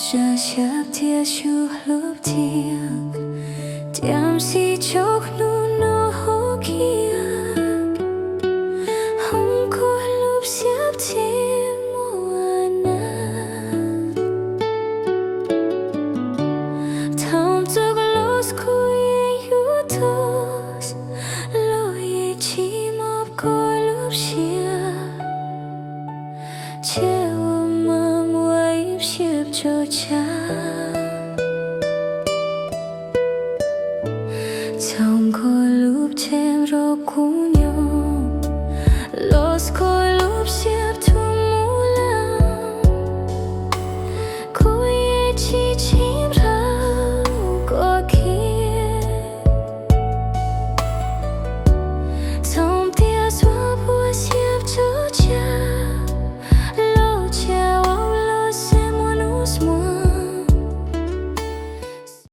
Tsa siab thiab sub hlub tiag, tiam sis tsaus ntuj no hauv kiag, hoob khuab lub siab tsis muaj nab. Thaum txog los kuv yeej yuav tuag, los yeej tsis mloog koj lub siab, tseg ua mas ua ib siab tso tseg.